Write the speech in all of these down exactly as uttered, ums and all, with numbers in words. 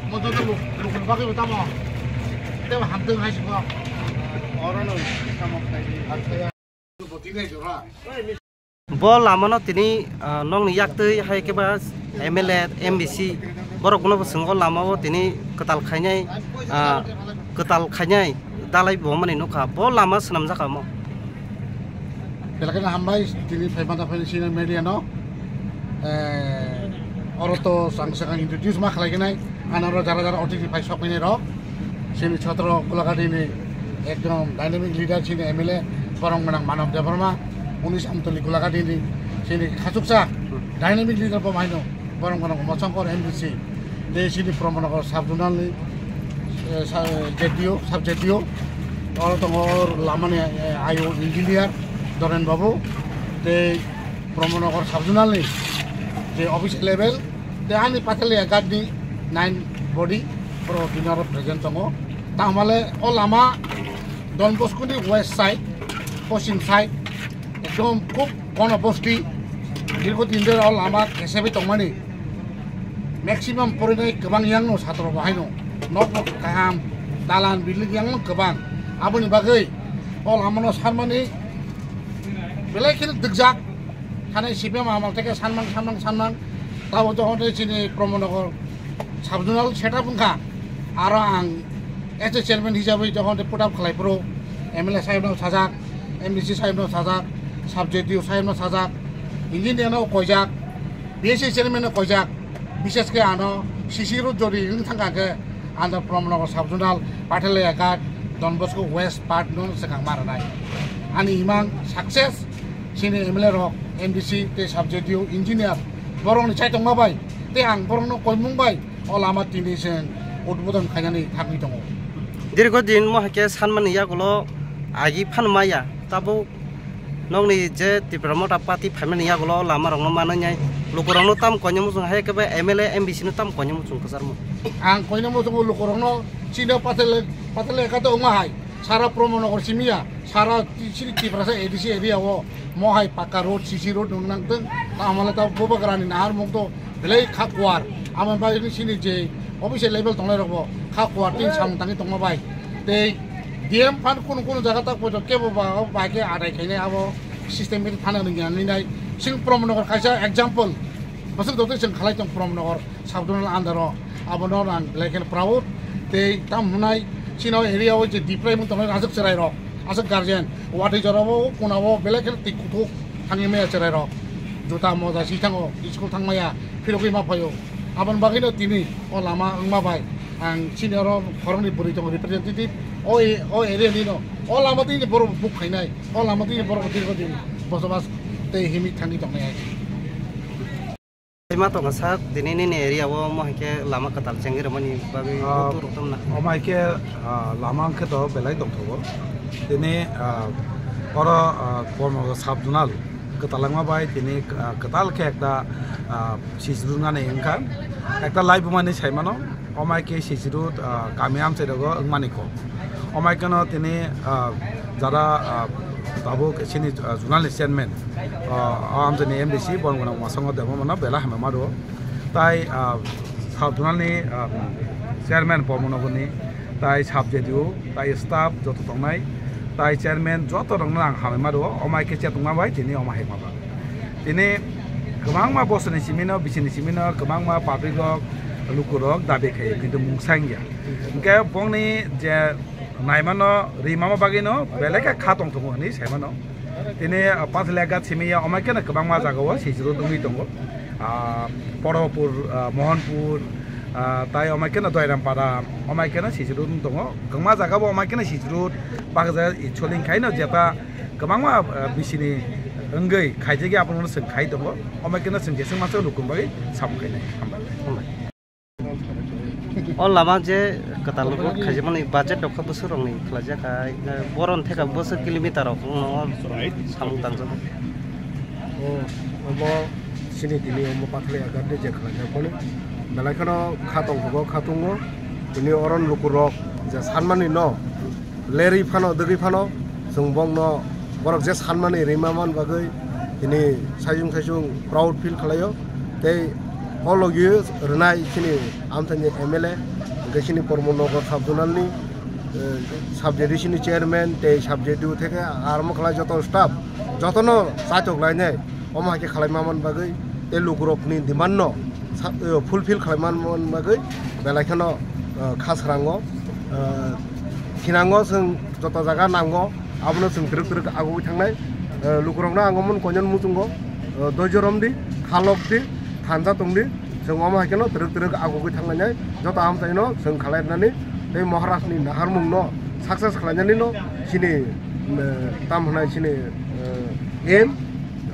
Mo joto luk-, lukuni bagwi bo tamo. Tebo hamtwng hai se kok. Oro no tamo khai di. Acha ya. Bo tini jora. Bo lamano tini, ah, nokni yaktwi hai khe ba M L A, M D C, borok bono bo chwng o lamao tini kwtal khainai, ah, kwtal khainai dalai bo mani nukha. Bo lama swnamjak omo. Belai kheno hambai tini phaima da phaini senior media no. Eh, oro to ang swkang introduce ma khlai khe nai. Ano oro jara jara othithi phai sok phai nai rok. Chini chotro Golaghati ni ekdom dynamic leader chini M L A borok mwnang Manav Debbarma, unis Amtoli Golaghati ni chini khachuksa dynamic leader bo maino borok mwnang Umashangkar M D C. Tei chini Pramod Nagar sub zonal ni, eh, sa-, Z D O, sub Z D O. Oro tongo lamani, eh, I O engineer Doren Babu. Tei Pramod Nagar sub zonal ni je office level, tei ani Pathalia Ghat ni nine body, borok tini oro present tongo. Tangmale o lama Don Bosco ni west side, poschim side, ekdom khub kono bosti, dirgo din dhori o lama kesegwi tongmani. Maximum porinai kwbang yang no satro bo haino, nok no kaham, dalan building yang no kwbang. Aboni bagwi o lama no sanmani belai kheno dikjak. Thani C P M amal theke sanmang, sanmang, sanmang. Tabo jokhon tei chini Pramod Nagar sub zonal setup wngkha, aro ang as a chairman hisabe jokhon tei put up khlai phuru M L A sahibno sajak, M D C sahibno sajak, sub Z D O sahibno sajak, engineer no koijak, B S C chairman no koijak, bishesh khe ano C C road jodi wng thangkha khe, under Pramod Nagar sub zonal, Pathalia Ghat, Don Bosco West part no swkang ma rwnai. Ani imang success, chini M L A rok, M D C tei sub Z D O engineer, borokni chaitokma bai tei ang borokno koimung bai o lama tini chwng udbodon khainani thangwi tongo. Dirgo din mo hai khe sanmani yagulo agi phan maya, tabuk nokni je Tipra Motha Party phaimani yagulo lama rokno manwi nai, lukurokno tam koinwi muchung hai khe bai M L A, M D C no tam koinwi muchung kwcharmung. Ang koinwi muchungo lukurokno chini Pathalia, Pathalia Ghat wngma hai sara Pramod Nagar simi ya, sara ti-, chini Tiprasa A D C area o mo hai pakka road, C C road wng nang thung, ta hamale ta Bubagrani nahar mung to belai kha kuar. Amo bai ni chini je official level tongnai rok bo kha kuar tin samung tangwi tongma bai. Tei D M phan kunu kunu jaga tak poito kebo ba, o bai khe adai khainai abo system khe phano nang nai. Sing Pramod Nagar kaisa example. Bwswk dotwi chwng khalai tong Pramod Nagar sub zonal under o. Abono ang belai kheno proud. Tei tam hwnai chini o area o je diprai mung tongnai aswk chwrai rok, aswk guardian, watwi jora o kuna o belai kheno twi kuthuk thangwi maya chwrai rok. Juta moja si thango, school thangmaya, phirogwi ma phaio. Aboni bagwino tini o lama wngma bai ang chini oro khoroknwi bwrwi tongo representative, o, o area nino o lama tini borok buk khainai, o lama tini borok dirgho din bosobas tei himwi thangwi tongnai. Tei ma tongo sak, tini nini area o mo hai khe lama kwtal chengwi rwmani bagwi Ah, butur rok tongna. Omo hai khe, ah, lama wng khe to belai tongthogo. Tini, ah, oro, ah, Pramod Nagar sub zonal kwtal wngma bai tini, ah, kwtal khe ekta, ah, C C road wngmani wngkha. Ekta live wngmani sai mano. Omo hai khe C C road, ah, kami amchai rogo wngmani kok. Omo hai kheno tini, ah, jara, ah, tabuk chini, ah, zonal ni chairman, ah, o amchai ni M D C borok gwnang Umasangkar Debbarma no belai hamya ma rwo. Tai, ah, sub zonal ni, ah, Chairman Pormonogorni, tai sub J D O, tai staff joto tongnai, tai chairman joto rokno ang hamai ma rwo, omo hai khe chetongma bai tini omo hai ma ba. Tini kwbangma bosorni simino, bisini simino kwbangma public rok, lukurok dabi khaio, kintu mungsa wngya. Hwnkhe bongni je naimano rimama bagwino belai khe kha tongthungo hinwi saimano. Tini, ah, Pathalia ghat simi ya, omo hai kheno kwbangma jagao C C road wngwi tongo. Ah, Porobapur, ah, Mohanpur, ah, tai omo hai kheno Doirampara, omo hai kheno C C road wng tongo. Kwbangma jagao omo hai kheno C C road bakjak, i soling khaino jeta kwbangma, ah, bisini wngwi khaijak ya, abono chwng khai tongo. Omo hai kheno chwng jeswk masa lukurok bagwi samung khainai. Hambai. O lama je kwtal road khaijakmani budget rok kha bwswk rokni khlaijak hai, boron theka bwswk kilometer rok wngno samung tangjak. O, omo chini tini omo Pathalia ghat ni je khlaijakmani belai kheno kha tongthogo, kha tongo. Tini oron lukurok je sanmani no lerwi phano, dwgwi phano, chwng bongno borok je sanmani rima man bagwi tini saisung saisung proud feel khlaio. Tei o logi rwnai chini amchaini M L A, hwnkhe chini Pormo Nogor sub zonal ni, eh, sub J D C ni chairman tei sub J D O theke armo khlai joto staff jotono chaitok lainai. Omo hai khe khlai ma man bagwi tei lukurokni demand no sa-, eh, fulfill khlai ma man bagwi belai kheno, eh, kha srango, eh, thinango chwng joto jaga nango, abono chwng twrwk twrwk agugwi thangnai. Eh, lukurokno ang omo koinani muchungo, eh, doijo romdi, khalokdi, thansa tongdi, chwng omo hai kheno twrwk twrwk agugwi thanglainai, joto amchaino chwng khlai rwnani tei Maharajni naharmungno success khlainani no chini, eh, tam hwnai chini, eh, aim.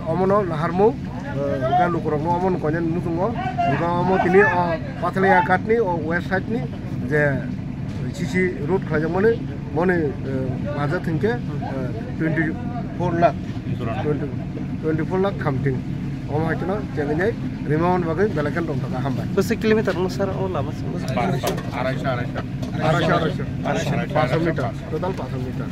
Omono naharmung, eh, hwnkhe lukurokno omono koinani muchungo, hwnkhe omo tini o Pathalia ghatni o west side ni je C C road khlaijakmani, moni, eh, budget hwnkhe, eh, twenty four lakh, twenty, twenty four lakh something. Omo hai kheno chengwi rima man bagwi belai kheno rwngthok kha, hambai. Bwswk kilometer no sir o lama se? Arai sho, arai sho. Arai sho, arai sho. Arai sho. Paanch sho meter, total paanch sho meter.